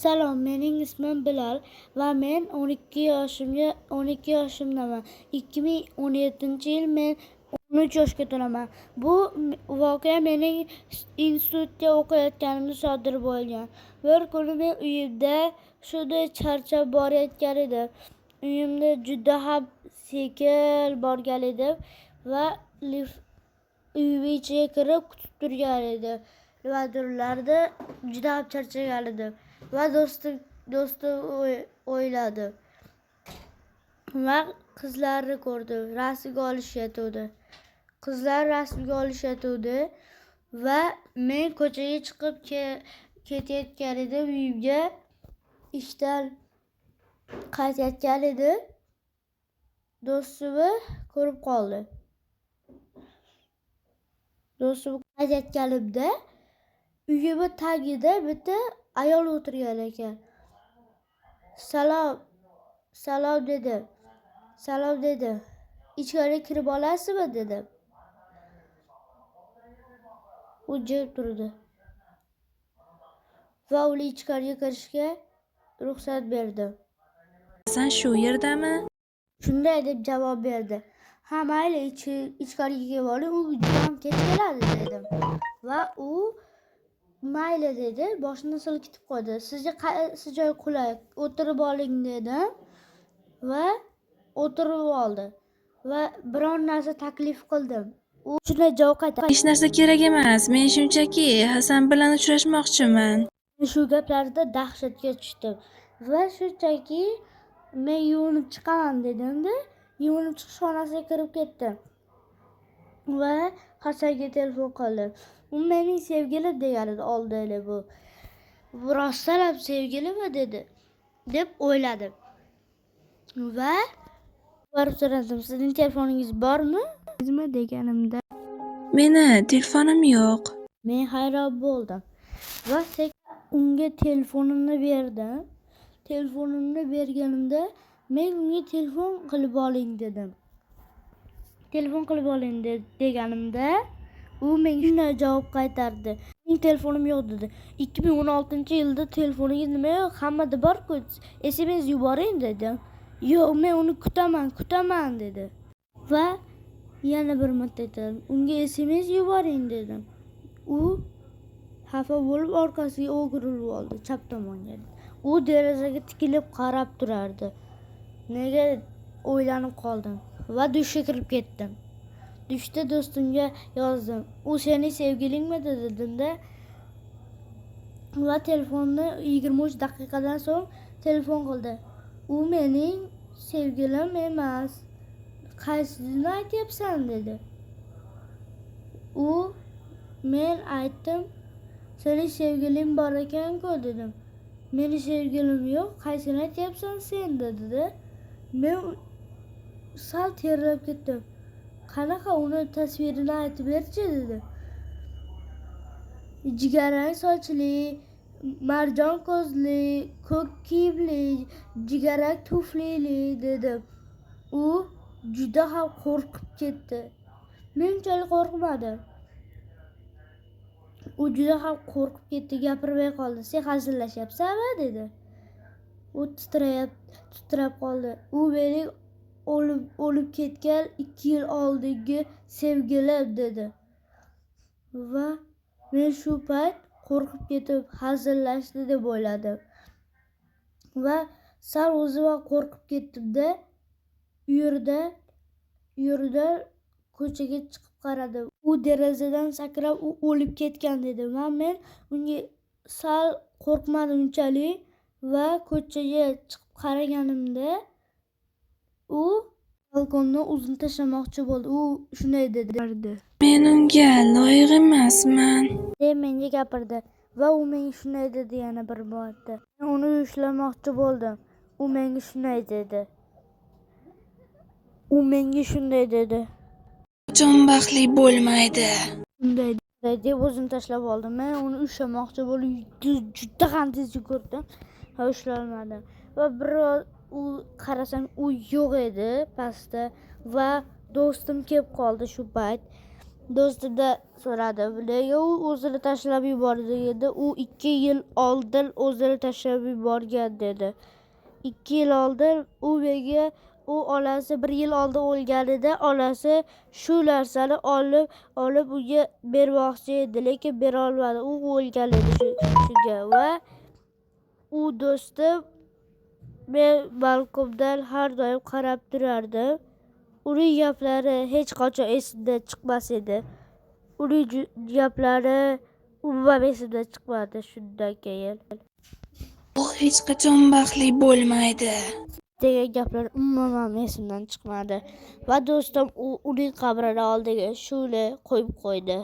Salom, mening ismim Bilal va men 12 yoshimga 12 yoshimdaman. 2017-yil men 13 yoshga to'laman. Bu voqea mening institutda o'qiyotganimda sodir bo'lgan. Bir kuni men uyimda shunday charchab borayotgan edim. Uyimda juda ham sekin borgan edim va lift uyim ichiga kirib kutib turgan edim. Nimadirlarda juda ham charchagan edim va do'stim o'yladi va qizlarni ko'rdim, rasmga olishayotgandi. Qizlar rasmga olishayotgandi va men ko'chaga chiqib ketayotgan edim uyimga, ishdan qaytayotgan edim. Do'stimni ko'rib qoldim. Do'stim qaytayotganimda uyimni tagida bitta ayol o'tirgan ekan. Salom, salom dedim. Salom dedim. Ichkariga kirib olasizmi dedim. U jim turdi. Va uni ichkariga kirishga ruxsat berdim. Hasan shu yerdami? Shunday deb javob berdi. Ha, mayli, ichkariga kirib oling, u juda ham kech keladi dedim. Va u mayli dedi, boshini silkitib qo'ydi. Sizga qaysi joy qulay, o'tirib oling dedim va o'tirib oldi. Va biron narsa taklif qildim. U shunday javob qaytardi. Hech narsa kerak emas. Men shunchaki Hasan bilan uchrashmoqchiman. Shu gaplarda dahshatga tushdim va shunchaki men yuvinib chiqaman dedimda, yuvinib chiqish xonasiga kirib ketdim va Hasanga telefon qildim. U mening sevgilim degan edi oldin bu. Bu rostdan ham sevgilimi dedi deb o'yladim. Va borib so'radim, sizning telefoningiz bormi? Deganimda Meni telefonim yo'q. Men hayron bo'ldim va sekin unga telefonimni berdim. Telefonimni berganimda men unga telefon qilib oling dedim. Telefon qilib oling deganimda u menga shunday javob qaytardi. Mening telefonim yo'q dedi. 2016-yilda telefoningiz nima yo'q? Hammada bor-ku. SMS yuboring dedim. Yo'q, men uni kutaman, kutaman dedi. Va yana bir marta aytdim. Unga SMS yuboring dedim. U xafa bo'lib orqasiga o'girilib oldi, chap tomonga. U derazaga tikilib qarab turardi. Nega o'ylanib qoldim va dushga kirib ketdim. Dushda do'stimga yozdim. U sening sevgilingmidi dedimda va telefonni 23 daqiqadan so'ng telefon qildi. U mening sevgilim emas. Qaysisini aytyapsan dedi. U men aytdim, sening sevgiling bor ekan-ku dedim. Meni sevgilim yo'q, qaysini aytyapsan sen dedi. Men sal terlab ketdim. Qanaqa, uni tasvirini aytib berchi dedi. Jigarrang sochli, marjon ko'zli, ko'k kiyimli, jigarrang tuflili dedim. U juda ham qo'rqib ketdi. Men unchalik qo'rqmadim. U juda ham qo'rqib ketdi, gapirmay qoldi. Sen hazillashyapsanmi dedi. U titrab qoldi. U mening o'lib ketgan 2 yil oldingi sevgilim dedi. Va men shu payt qo'rqib ketib hazillashdi deb o'yladim. Va sal o'zim ham qo'rqib ketdim-da, u yerda ko'chaga chiqib qaradim. U derazadan sakrab u o'lib ketgan dedi. Va men unga sal qo'rqmadim unchalik va ko'chaga chiqib qaraganimda u balkondan o'zini tashlamoqchi bo'ldi. U shunday dedi. Men unga loyiq emasman. Deb menga gapirdi va u menga shunday dedi yana bir marta. Men uni ushlamoqchi bo'ldim. U menga shunday dedi. U menga shunday dedi. Qachon baxtli bo'lmaydi. Shunday deb o'zini tashlab oldim. Men uni ushlamoqchi bo'lib juda ham tez yugurdim va ushlolmadim. Va biroz u qarasam u yo'q edi pastda va do'stim kelib qoldi shu payt. Do'stida so'radi: "Nega u o'zini tashlab yubordi?" dedi. "U 2 yil oldin o'zini tashlab yuborgan", dedi. 2 yil oldin u menga, u onasi 1 yil oldin o'lganida onasi shu narsani olib unga bermoqchi edi, lekin berolmadi. U o'lgan edi shunga. Va u do'stim, men balkondan har doim qarab turardim. Uning gaplari hech qachon esimdan chiqmas edi. Uning gaplari umuman esimdan chiqmadi shundan keyin. U hech qachon baxtli bo'lmaydi. Degan gaplar umuman esimdan chiqmadi. Va do'stim uning qabrini oldiga shuni qo'yib qo'ydi.